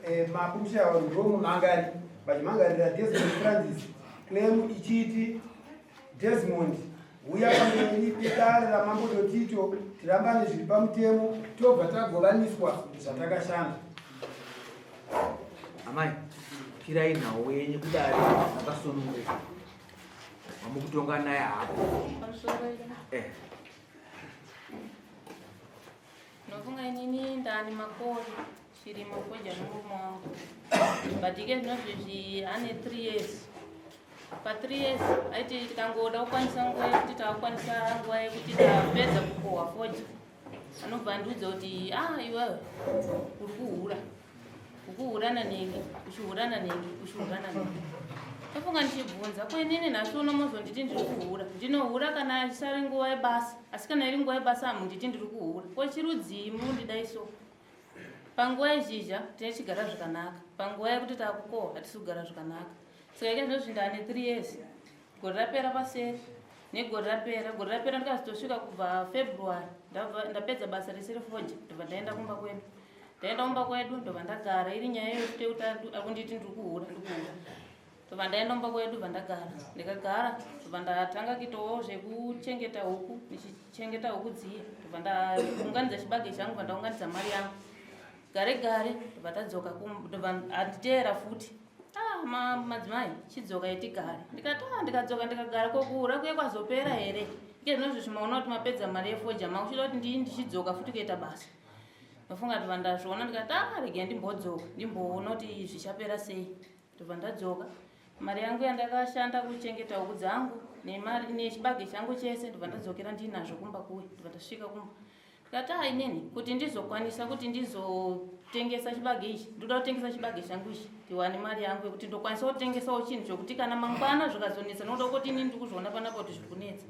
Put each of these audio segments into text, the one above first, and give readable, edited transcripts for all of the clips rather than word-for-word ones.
Eh, Mambo Mushayawaro ndomumhangari vachimhangarira Desmond Francis claim ichiti Desmond huya pamberi pedare raMambo Dotito tirambane zviri pamutemo tobva tagovaniswa zvatakashanda. Amai, kirai nhau yenyu kudare makasununguka. Mamukutonga naye hapo. Eh. Nofunga inini ndani makore chirimo koja nomurume wangu but ike zvinozvi izvi ane three years pa three years aiti tikangoda kukwanisa nguva yekuti takukwanisa nguva yekuti tapedza kukohwa fodya anobva andiudza kuti ah iwewe uri kuhura ukuhurana neni uchihurana neni uchihurana neni ndofunga ndichibvunza ko inini nhasi uno mozonditi ndiri kuhura ndinohura kana isari nguva yebasa asi kana iri nguva yebasa hamunditi ndiri kuhura ko chirudzii mundidai so panguva yezhizha tinechigara zvakanaka panguva yekuti takukohwa hatisi kugara zvakanaka saka ike zvinozvi ndane three years gore rapera paseri negore rapera gore rapera ndikazotosvika kubva february ndapedza basa rese refoja ndobva ndaenda kumba kwedu ndaenda kumba kwedu ndobva ndagara iri nyaya yekuti akunditi ndiri kuhura ndiri kuhura ndobva ndaenda kumba kwedu bva ndagara ndikagara ndobva ndatanga kuitawo zvekuchengeta huku ndichichengeta huku dziye ndobva ndaunganidza chibage changu bva ndaunganidza mari yangu gare gare ndobva tadzoka ndobva anditeera futi ah, madzimai chidzoka itigare ndikati ah, ndikadzoka ndikagara kokuhura kuye kwazopera here ike zvinozvi zvimaona kuti mapedza mari yefoja makuchida kuti ndii ndichidzoka futi kuita basa ndofunga ndobva ndazviona ndikati ah regai ndimbodzoka ndimboona kuti zvichapera sei ndobva ndadzoka mari yangu yandakashanda kuchengeta huku dzangu nemari nechibage changu chese ndobva ndadzokera ndiinazvo kumba kuwe ndobva ndasvika kumba ndikati ah inini kuti ndizokwanisa kuti ndizotengesa chibage ichi ndoda kutengesa chibage changu ichi ndiwane mari yangu yekuti ndokwanisa kutengesawo chinhu chokuti kana mangwana zvikazonetsa nokuda kuti inini ndikuzviona panapa kuti zviri kunetsa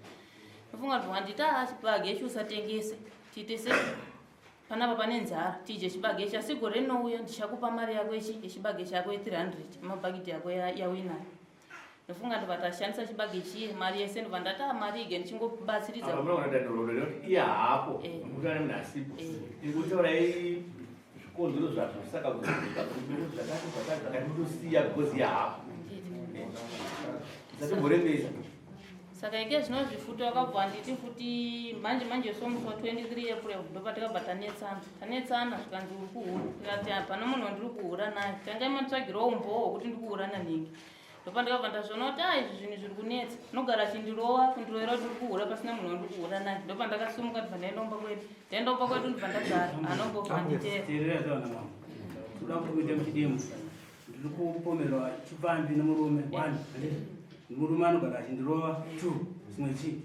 ndofunga kuti wanditi ah chibage ichi usatengese tiite sei panapa pane nzara tidye chibage ichi asi gore rinouya ndichakupa mari yako ichi yechibage chako ye300 mabhagidhi yako yawinayo ndofunga ndobva tashandisa chibage chiye mari yese ndobva ndati ah, mari ige ndichingobatsiridza iye haapo eh. mutane munhu asipo eh. ingotaurai zvikonzero zvazvo saka zvakati zvakati zvakati mutosiya because iye haapo eh. satimborembesa Saka ike zvinozvi futi wakabva wanditi futi manje manje so musi wa 23 April ndopatikabva tanetsana tanetsana zvikanzi uri kuhura ndikati hapana munhu wandiri kuhura naye tangai manditsvagirawo umbowo hwekuti ndiri kuhura nanhingi ndopandikabva ndazviona kuti a izvi zvinhu zviri kunetsa unogara achindirova kundirovera kuti uri kuhura pasina munhu wandiri kuhura naye ndopandakasumuka ndibva ndaenda kumba kwedu ndaenda kumba kwedu ndibva ndagara anombobva anditeera toda kuti muchidimbu ndiri kupomerwa chipfambi nemurume one murume anogara achindirova two zvimwe chii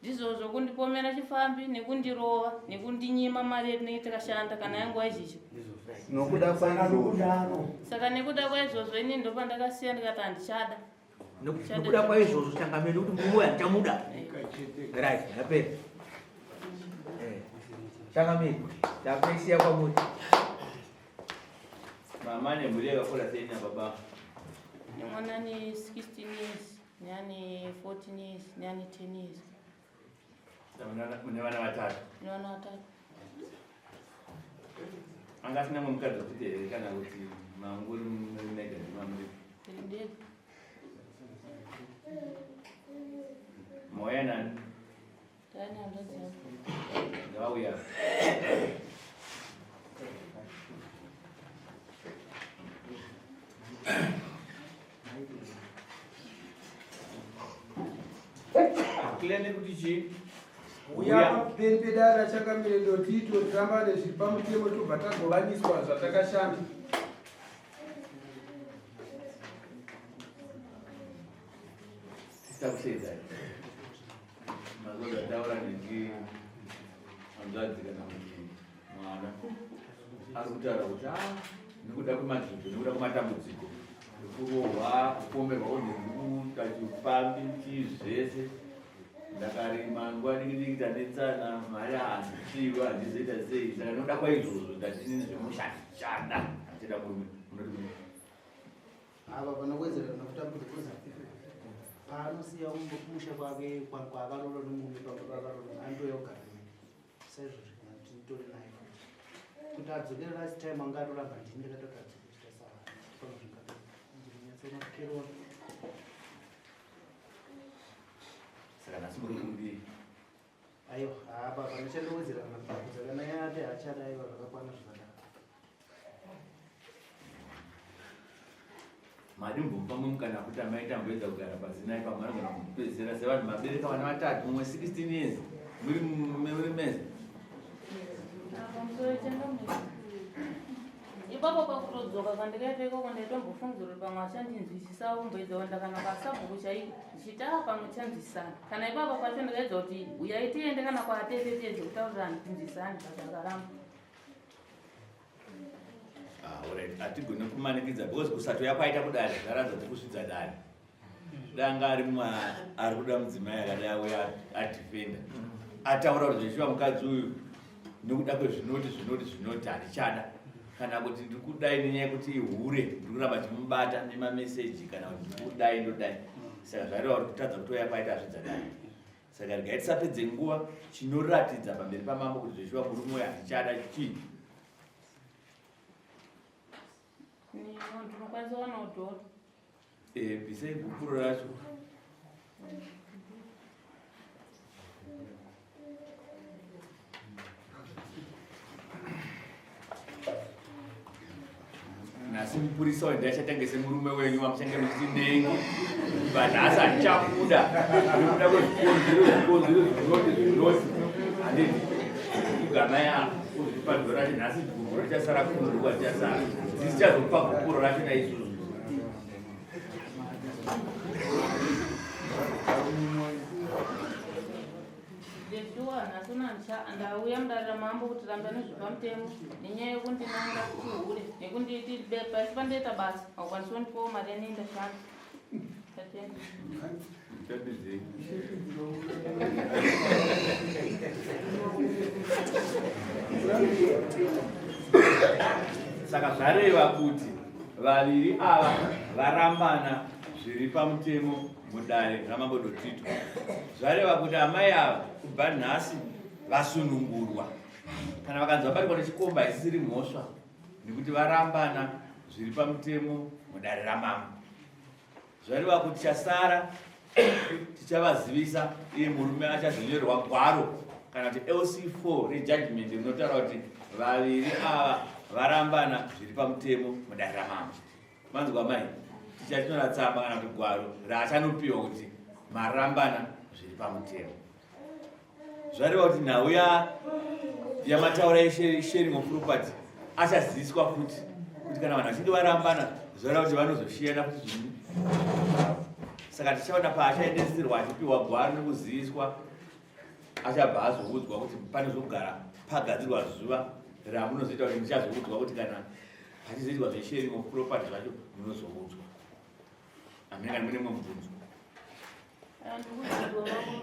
ndizvozvo kundipomera chifambi nekundirova nekundinyima mari yetinenge takashanda kana yanguva izhizha nokuda kwaizvozvo saka nekuda kwaizvozvo ini ndopandakasiya ndikati handichada nokuda kwaizvozvo changamire kuti murume uyu handichamuda right yapera eh, changamire takuisiya kwamuri Mama nemhuri yakakura sei nababa? Nemwana ane 16 years, neane 14 years, neane 10 years. Mune vana vatatu? Mune vana vatatu. Anga asina mumwe mukadzi wekuti here kana kuti manguri mega ndimamuri? Ndiri ndega. Mauya nani? Ngauya. Clear nekuti chii? Uya pamberi pedare rachakamire ndotito tirambane zviri pamutemo tobva tagovaniswa zvatakashanda. Takushedza. Mazozataura neti hanzvadzi kana kuti mwana ari kutaura kuti a ah, nekuda kwemazudzo nekuda kwematambudziko ekurohwa kupomerwa kunzi ndikuita chipfambi chii zvese ndakarima nguva diki diki tanetsana mari handichiwa handizoita sei saka nekuda kwaizvozvo ndatinini zvemusha handichada handichada murume unoti kudii Apa panowedzera nokutambudza paanosiya kumusha kwake kwaakaroora nomurume pamba paakaroora anotouya kugara neni saizvozvi kana titori naye futi. Kuti adzokere last time anga atoramba ndini ndakatoti adzokere saka Saka nhasi muri kudii? Aiwa, haa baba ndichandowedzera kana kutapudza kana yati hachada aiwa zvakakwana zvakadaro. Madi mbomupa mumwe mukana kuti amai tamboedza kugara pasi naye pamwe anogona kupedzisira sevanhu mabereka vana vatatu mumwe 16 years muri muri mese. Pamusoro changamire. Ipapo pakutodzoka kwandikaita ikoko ndaitombofungidzira kuti pamwe achandinzwisisa kumboedza kuenda kana kwasabhuku chaiko ndichiti a pamwe tichanzwisisana. Kana ipapo pacho ndikaedza kuti uyai tiende kana kwatete tiedze kutaurirana tinzwisisane but akaramba. Ah, alright. Hatigone kumanikidza because kusatouya kwaita kudare zvaratidza kuti kusvidza dare. Danga ari ari kuda mudzimai akadai auya adefenda. Ataura kuti zveshuwa mukadzi uyu nekuda kwezvinoti zvinoti zvinoti handichada kana kuti ndiri kudai nenyaya yekuti ihure ndiri kuramba chimubata nemameseji kana kuti ndiri kudai ndodai. Saka zvareva kuti kutadza kutouya kwaita azvidza dare. Saka regai tisapedze nguva chinoratidza pamberi pamambo kuti zveshuwa murume uyu handichada chii. Ndinokwanisa kuwana udhoro. Eh, bvisai gupuro racho. Nhasi mupurisa uyu ndiachatenge semurume wenyu wamuchange muchiti nengi but nhasi handichabuda nekuda kwezvikonzero zvikonzero zvinoti zvinoti handiti kugama ya uzvipa dhora racho nhasi gupuro richasara kuno ndokwatichasara tisichazokupa gupuro racho naizvozvo. Jeshuwa nhasi unandicha ndauya mudare ramambo kuti ramba nezvepamutemo nenyaya yekundinanga chihure nekunditi pasi pandoita basa haukwanisi kundipawo mari yanoenda shanda. Tatenda. Tatendei. Saka zvareva kuti vaviri ava varambana zviri pamutemo mudare raMambo Dotito. Zvareva kuti amai ava kubva nhasi vasunungurwa. Kana vakanzi vabatwa nechikomba haisisiri mhosva nekuti varambana zviri pamutemo mudare ramambo. Zvareva kuti chasara tichavazivisa iye murume achazonyorerwa gwaro kana kuti LC4 rejudgment rinotaura kuti vaviri ava varambana zviri pamutemo mudare ramambo. Manzwa mai, tichanyora tsamba kana kuti gwaro raachanopiwa kuti marambana zviri pamutemo. Zvareva kuti nhau yamataura yesharing of property achaziviswa futi kuti kana vanhu vachinge varambana zvareva kuti vanozoshiyana futi zvinhu. Saka tichaona paachaendeserwa achipiwa gwaro nekuziviswa achabva azoudzwa kuti panozogara pagadzirwa zuva ramunozoita kuti muchazoudzwa kuti kana pachizoitwa zvesharing of property zvacho munozoudzwa. Hamene kana mune mumwe mubvunzo.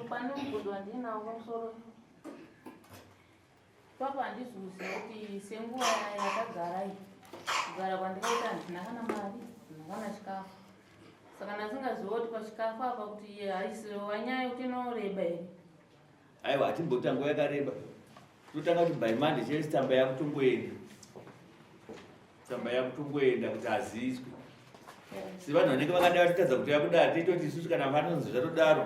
Pane mubvunzo wandinawo pamusoro papo handizoziva kuti senguva yakagara iyi kugara kwandikaita handina kana mari handina kana chikafu saka ndasingaziva kuti pachikafu apa kuti haisiwa nyaya yekuti inoreba here. Aiwa hatimboti nguva yakareba totanga kuti by Monday chese tsamba yakutongoenda tsamba yakutongoenda kuti aziiswe sevanhu vanenge vakadai vachitadza kuti yakudaro titoti isusu kana vanonzi zvatodaro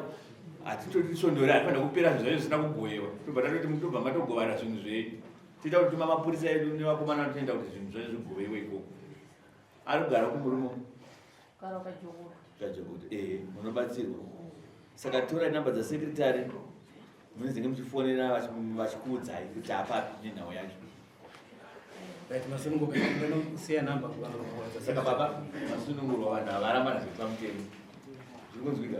hatitoti svondo ri harifanira kupera zvinhu zvacho zvisina kugovewa tobva tatoti mutobva matogovana zvinhu zvenyu toita kuti tuma mapurisa edu nevakomana vanotoenda kuti zvinhu zvacho zvigovewe ikoko ari kugara kumurume Kajokuta ehe munobatsirwa saka torai namba dzasekretary munezenge muchifonera vachikuudzai kuti apapi nenhau yacho. Right, masununguka ndinosiya namba kuvanhu vakakwanisa. Saka baba masunungurwa vanhu havaramba nazvo pamutemo. Zviri kunzwika?